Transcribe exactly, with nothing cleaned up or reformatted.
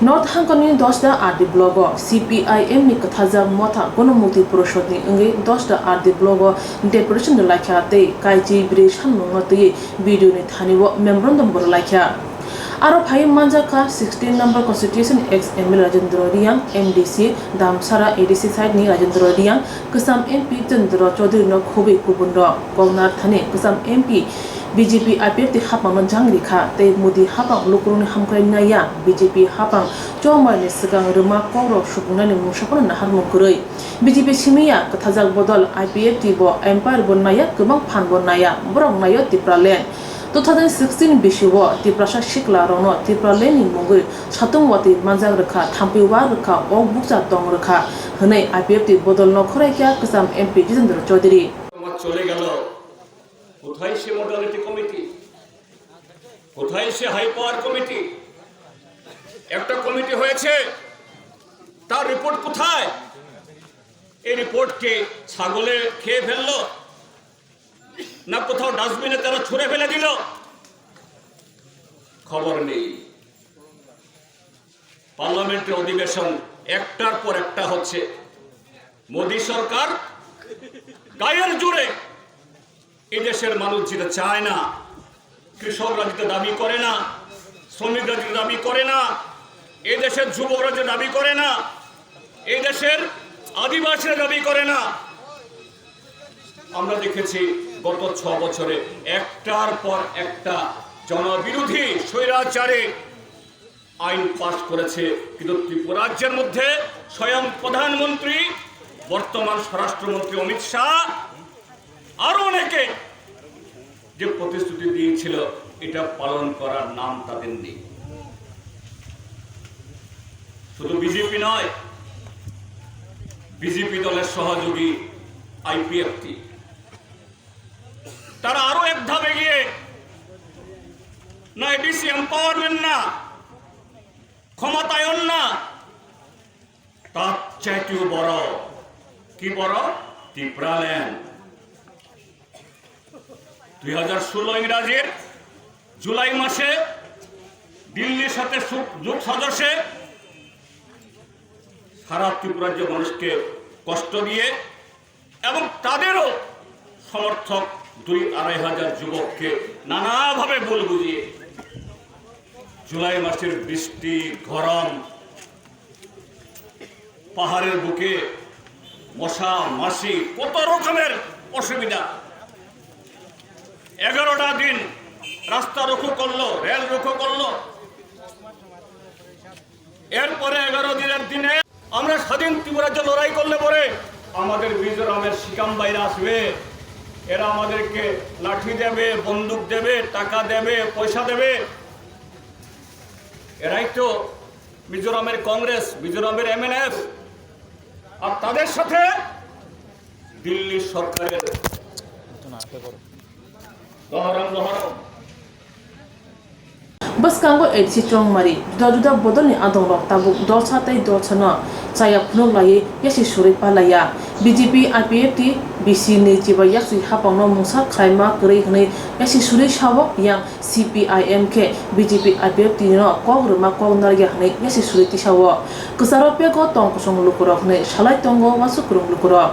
North Hangkoni Dosda R D block o C P I M ni kwthajak motha Ganamukti Porishod ni wngwi Dosda R D block o deputation rwlaikha tei kaichwi bwrwi sanmungno twiwi B D O ni thani o memorandum bo rwlaikha. Aro phaiwi manjak kha sixteen number constitution ex M L A Rajendra Reang, M D C Damsara A D C side ni Rajendra Reang, kwcham M P Jitendra Chaudhary no khobwi kubun rok. Koknar thani kwcham M P B J P I P F T hapang no jang rikha tei Modi hapang lukurok ni hamkrai naiya, B J P hapang chongmani swkang rwma kok rok supungnani mungsa phano naharmung kwrwi. B J P simi ya kwthajak bodol I P F T bo empire bo naiya, kwbang phan bo naiya, borok naio Tipraland. Two thousand sixteen bisi o Tiprasa sikla rokno Tipraland ni mungwi satung watwi manjak rwkha, thampui wa rwkha, ok bukcha tong rwkha hwnwi I P F T bodol no khorai kha kwcham M P Jitendra Chaudhary. আমার চলে গেল, কোথায় সে modality committee, কোথায় সে high power committee? একটা কমিটি হয়েছে, তার রিপোর্ট কোথায়? এই রিপোর্ট কি ছাগলে খেয়ে ফেললো, না কোথাও ডাস্টবিনে তারা ছুঁড়ে ফেলে দিল? খবর নেই। পার্লামেন্টের অধিবেশন একটার পর একটা হচ্ছে। মোদী সরকার গায়ের জোরে এই দেশের মানুষ যেটা চায় না, কৃষকরা যেটা দাবি করে না, শ্রমিকরা যেটা দাবি করে না, এই দেশের যুবকরা যে দাবি করে না, এই দেশের আদিবাসীরা দাবি করে না। আমরা দেখেছি গত ছ বছরে একটার পর একটা জনবিরোধী স্বৈরাচারী আইন পাস করেছে, কিন্তু ত্রিপুরা রাজ্যের মধ্যে স্বয়ং প্রধানমন্ত্রী, বর্তমান স্বরাষ্ট্রমন্ত্রী অমিত শাহ, আরো অনেকে যে প্রতিশ্রুতি দিয়েছিল, এটা পালন করার নাম তাদের নেই। শুধু বিজেপি নয়, বিজেপি দলের সহযোগী আইপিএফটি, তারা আরো এক ধাপ এগিয়ে, না এডিসি এম্পাওয়ারমেন্ট না, ক্ষমতায়ন না, তার চাইতেও বড়। কি বড়? ত্রিপুরাল্যান্ড। দুই হাজার ষোলো ইংরাজির জুলাই মাসে দিল্লির সাথে সু-, জোট সাজসে সারা ত্রিপুরার যে মানুষকে কষ্ট দিয়ে এবং তাদেরও সমর্থক দুই আড়াই হাজার যুবককে নানাভাবে ভুল বুঝিয়ে জুলাই মাসের বৃষ্টি, গরম, পাহাড়ের বুকে মশা, মাছি, কত রকমের অসুবিধা। এগারোটা দিন রাস্তা রুখো করলো, রেল রুখো করলো। এরপরে এগারো দিনের দিনে আমরা স্বাধীন ত্রিপুরার জন্য লড়াই করলে পরে আমাদের মিজোরামের শিকাম ভাইরা আসবে, এরা আমাদেরকে লাঠি দেবে, বন্দুক দেবে, টাকা দেবে, পয়সা দেবে। এরাই তো মিজোরামের কংগ্রেস, মিজোরামের এমএনএফ, আর তাদের সাথে দিল্লি সরকারের গহরম গহরম। Bwskango A D C Chongmari juda juda bodolni adongrok tabuk dolsa tei dolsano chaya phunuk laiwi yasi surwi palaiya. B J P I P F T B C ni chiba yaksi hapangno mungsa khlaima kwrwi hwnwi yasi surwi sao, yang C P I M khe B J P I P F T no kok rwma kok narya hwnwi yasi surwi tisao. Kwcharo pego tong kosong lukurok hwnwi salai tongo uansuk kwrwng lukurok.